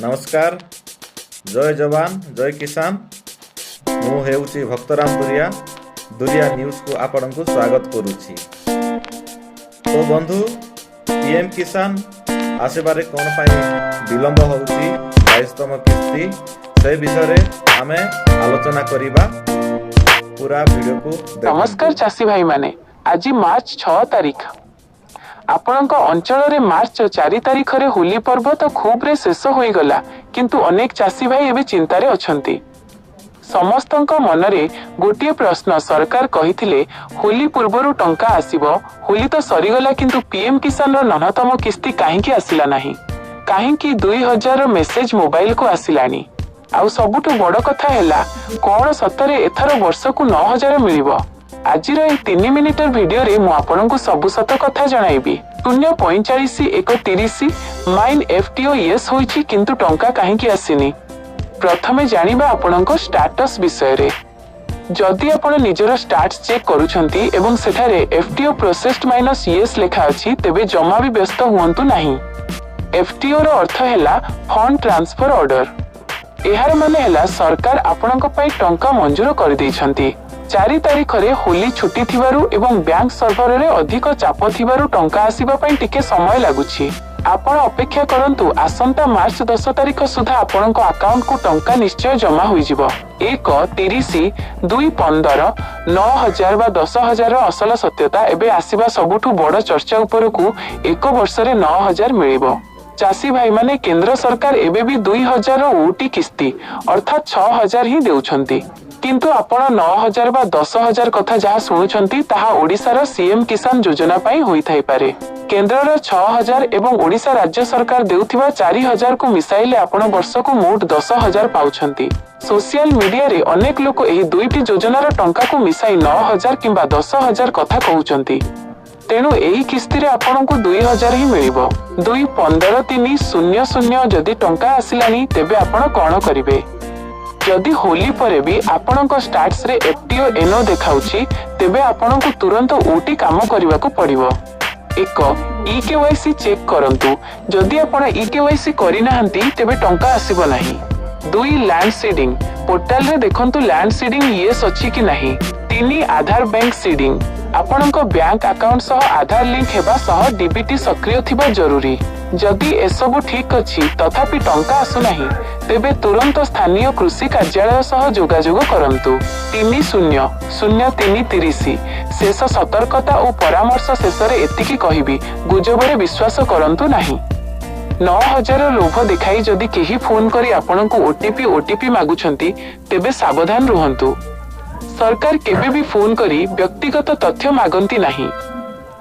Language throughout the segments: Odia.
ନମସ୍କାର, ଜୟ ଯବାନ, ଜୟ କିଷାନ। ମୁଁ ହେଉଛି ଭକ୍ତରାମ ଦୁରିଆ। ଦୁରିଆ ନ୍ୟୁଜ୍କୁ ଆପଣଙ୍କୁ ସ୍ୱାଗତ କରୁଛି। ତ ବନ୍ଧୁ, ପିଏମ୍ କିଷାନ ଆସିବାରେ କ'ଣ ପାଇଁ ବିଳମ୍ବ ହେଉଛି 22ତମ କିସ୍ତି, ସେ ବିଷୟରେ ଆମେ ଆଲୋଚନା କରିବା। ପୁରା ଭିଡ଼ିଓକୁ ନମସ୍କାର ଦେଖନ୍ତୁ। ଚାଷୀ ଭାଇମାନେ, ଆଜି ମାର୍ଚ୍ଚ 6 ତାରିଖ। ଆପଣଙ୍କ ଅଞ୍ଚଳରେ ମାର୍ଚ୍ଚ 4 ତାରିଖରେ ହୋଲି ପର୍ବ ତ ଖୁବରେ ଶେଷ ହୋଇଗଲା, କିନ୍ତୁ ଅନେକ ଚାଷୀ ଭାଇ ଏବେ ଚିନ୍ତାରେ ଅଛନ୍ତି। ସମସ୍ତଙ୍କ ମନରେ ଗୋଟିଏ ପ୍ରଶ୍ନ: ସରକାର କହିଥିଲେ ହୋଲି ପୂର୍ବରୁ ଟଙ୍କା ଆସିବ। ହୋଲି ତ ସରିଗଲା, କିନ୍ତୁ ପିଏମ୍ କିଷାନର ନଅତମ କିସ୍ତି କାହିଁକି ଆସିଲା ନାହିଁ? କାହିଁକି 2000 ମେସେଜ ମୋବାଇଲକୁ ଆସିଲାନି? ଆଉ ସବୁଠୁ ବଡ କଥା ହେଲା, କଣ ସତରେ ଏଥର ବର୍ଷକୁ 9000 ମିଳିବ? ଆଜିର ଏହି 3 ମିନିଟର ଭିଡିଓରେ ମୁଁ ଆପଣଙ୍କୁ ସବୁ ସତ କଥା ଜଣାଇବି। 0 45 1 30 ମାଇନ୍ ଏଫଟିଓ ୟେସ୍ ହୋଇଛି, କିନ୍ତୁ ଟଙ୍କା କାହିଁକି ଆସିନି? ପ୍ରଥମେ ଜାଣିବା ଆପଣଙ୍କ ଷ୍ଟାଟସ୍ ବିଷୟରେ। ଯଦି ଆପଣ ନିଜର ଷ୍ଟାଟସ୍ ଚେକ୍ କରୁଛନ୍ତି ଏବଂ ସେଠାରେ ଏଫଟିଓ ପ୍ରୋସେସ୍ଡ ମାଇନସ୍ ୟେସ୍ ଲେଖା ଅଛି, ତେବେ ଜମା ବି ବ୍ୟସ୍ତ ହୁଅନ୍ତୁ ନାହିଁ। ଏଫଟିଓ ର ଅର୍ଥ ହେଲା ଫଣ୍ଡ ଟ୍ରାନ୍ସଫର ଅର୍ଡର। ଏହାର ମାନେ ହେଲା ସରକାର ଆପଣଙ୍କ ପାଇଁ ଟଙ୍କା ମଞ୍ଜୁର କରିଦେଇଛନ୍ତି। 4 ତାରିଖରେ ହୋଲି ଛୁଟି ଥିବାରୁ ଏବଂ ବ୍ୟାଙ୍କ ସର୍ଭରରେ ଅଧିକ ଚାପ ଥିବାରୁ ଟଙ୍କା ଆସିବା ପାଇଁ ଟିକେ ସମୟ ଲାଗୁଛି। ଆପଣ ଅପେକ୍ଷା କରନ୍ତୁ। ଆସନ୍ତା ମାର୍ଚ୍ଚ 10 ତାରିଖ ସୁଦ୍ଧା ଆପଣଙ୍କ ଆକାଉଣ୍ଟକୁ ଟଙ୍କା ନିଶ୍ଚୟ ଜମା ହୋଇଯିବ। 1 30 2 15, 9000 ବା 10,000ର ଅସଲ ସତ୍ୟତା। ଏବେ ଆସିବା ସବୁଠୁ ବଡ ଚର୍ଚ୍ଚା ଉପରକୁ। ଏକ ବର୍ଷରେ 9000 ମିଳିବ। ଚାଷୀ ଭାଇମାନେ, କେନ୍ଦ୍ର ସରକାର ଏବେ ବି 2000ର ଓଟି କିସ୍ତି, ଅର୍ଥାତ୍ 6000 ହିଁ ଦେଉଛନ୍ତି। କିନ୍ତୁ ଆପଣ 9000 ବା 10,000 କଥା ଯାହା ଶୁଣୁଛନ୍ତି, ତାହା ଓଡ଼ିଶାର ସିଏମ୍ କିଷାନ ଯୋଜନା ପାଇଁ ହୋଇଥାଇପାରେ। କେନ୍ଦ୍ରର 6000 ଏବଂ ଓଡ଼ିଶା ରାଜ୍ୟ ସରକାର ଦେଉଥିବା 4000କୁ ମିଶାଇଲେ ଆପଣ ବର୍ଷକୁ ମୋଟ 10,000 ପାଉଛନ୍ତି। ସୋସିଆଲ ମିଡିଆରେ ଅନେକ ଲୋକ ଏହି ଦୁଇଟି ଯୋଜନାର ଟଙ୍କାକୁ ମିଶାଇ 9000 କିମ୍ବା 10,000 କଥା କହୁଛନ୍ତି। ତେଣୁ ଏହି କିସ୍ତିରେ ଆପଣଙ୍କୁ 2000 ହିଁ ମିଳିବ। 2 15 3 0 0, ଯଦି ଟଙ୍କା ଆସିଲାନି ତେବେ ଆପଣ କଣ କରିବେ? ଯଦି ହୋଲି ପରେ ବି ଆପଣଙ୍କ ଷ୍ଟାଟସରେ ଏଫଟିଓ ଏନଓ ଦେଖାଉଛି, ତେବେ ଆପଣଙ୍କୁ ତୁରନ୍ତ ଓଟି କାମ କରିବାକୁ ପଡିବ। 1, ଇ କେୱାଇସି ଚେକ୍ କରନ୍ତୁ। ଯଦି ଆପଣ ଇ କେୱାଇସି କରିନାହାନ୍ତି, ତେବେ ଟଙ୍କା ଆସିବ ନାହିଁ। 2, ଲ୍ୟାଣ୍ଡ ସିଡିଂ। ପୋର୍ଟାଲରେ ଦେଖନ୍ତୁ ଲ୍ୟାଣ୍ଡ ସିଡିଂ ୟେସ୍ ଅଛି କି ନାହିଁ। 3, ଆଧାର ବ୍ୟାଙ୍କ ସିଡିଂ। ଆପଣଙ୍କ ବ୍ୟାଙ୍କ ଆକାଉଣ୍ଟ ସହ ଆଧାର ଲିଙ୍କ ହେବା ସହ ଡିବିଟି ସକ୍ରିୟ ଥିବା ଜରୁରୀ। ଯଦି ଏସବୁ ଠିକ ଅଛି, ତଥାପି ଟଙ୍କା ଆସୁନାହିଁ, ତେବେ ତୁରନ୍ତ ସ୍ଥାନୀୟ କୃଷି କାର୍ଯ୍ୟାଳୟ ସହ ଯୋଗାଯୋଗ କରନ୍ତୁ। 3 0 0 3 30, ଶେଷ ସତର୍କତା ଓ ପରାମର୍ଶ। ଶେଷରେ ଏତିକି କହିବି, ଗୁଜବରେ ବିଶ୍ୱାସ କରନ୍ତୁ ନାହିଁ। 9000 ଲୋଭ ଦେଖାଇ ଯଦି କେହି ଫୋନ କରି ଆପଣଙ୍କୁ ଓଟିପି ଓଟିପି ମାଗୁଛନ୍ତି, ତେବେ ସାବଧାନ ରୁହନ୍ତୁ। ସରକାର କେବେ ବି ଫୋନ କରି ବ୍ୟକ୍ତିଗତ ତଥ୍ୟ ମାଗନ୍ତି ନାହିଁ।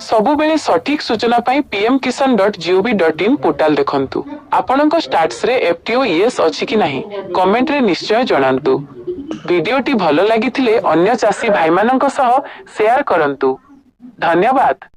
ସବୁବେଳେ ସଠିକ ସୂଚନା ପାଇଁ pmkisan.gov.in portal ଦେଖନ୍ତୁ। ଆପଣଙ୍କ ଷ୍ଟାଟସରେ ଏଫଟିଓ ୟେସ୍ ଅଛି କି ନାହିଁ, କମେଣ୍ଟରେ ନିଶ୍ଚୟ ଜଣାନ୍ତୁ। ଭିଡିଓଟି ଭଲ ଲାଗିଥିଲେ ଅନ୍ୟ ଚାଷୀ ଭାଇମାନଙ୍କ ସହ ସେୟାର କରନ୍ତୁ। ଧନ୍ୟବାଦ।